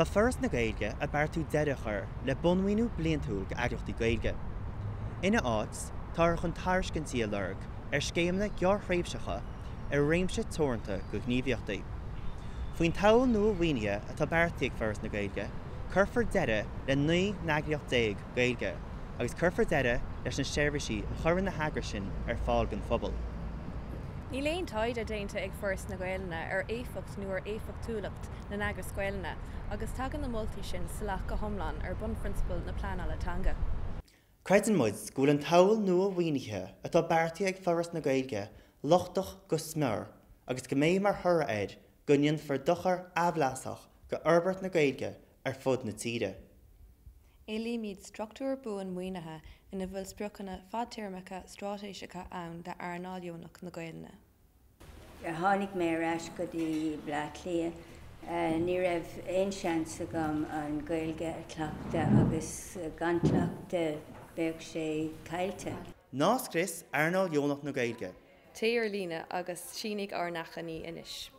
Tá Foras na Gaeilge ag beartú deireadh a chur le bunmhaoiniú bliantúil d'eagraíochtaí Gaeilge. Ina áit, táthar chun tairiscintí a lorg ar scéimeanna gearrthréimhseacha ar réimse teoranta de ghníomhaíochtaí. Faoin tsamhail nua mhaoinithe atá beartaithe ag Foras na Gaeilge, cuirfear deireadh le 19 n-eagraíocht Gaeilge agus cuirfear deireadh leis na seirbhísí a chuireann na heagrais sin ar fáil don phobal. Níl aon taighde déanta ag Foras na Gaelainne ar éifeacht nó ar éifeachtúlacht na n-eagras Gaelainne agus tagann na moltaí sin salach go hiomlán ar bunphrionsabail na pleanála teanga. Creideann muid go bhfuil an tsamhail nua mhaoinithe atá beartaithe ag Foras na Gaeilge lochtach go smior agus go mbeidh mar thoradh air go ndéanfar dochar aimhleasach go fhorbairt na Gaeilge ar fud na tíre. Éilímid struchtúr buan maoinithe ina bhfuil spriocanna fadtéarmacha straitéiseacha ann d'earnáil dheonach na Gaelainne. Tháinig mé ar ais go dtí Bleá Cliath. Ní raibh aon seans agam an Ghaeilge a chleachtadh agus gan cleachtadh bheadh sé caillte. Ná scrios earnáil dheonach na Gaeilge! Téigh ar líne agus sínigh ár n-achainí anois.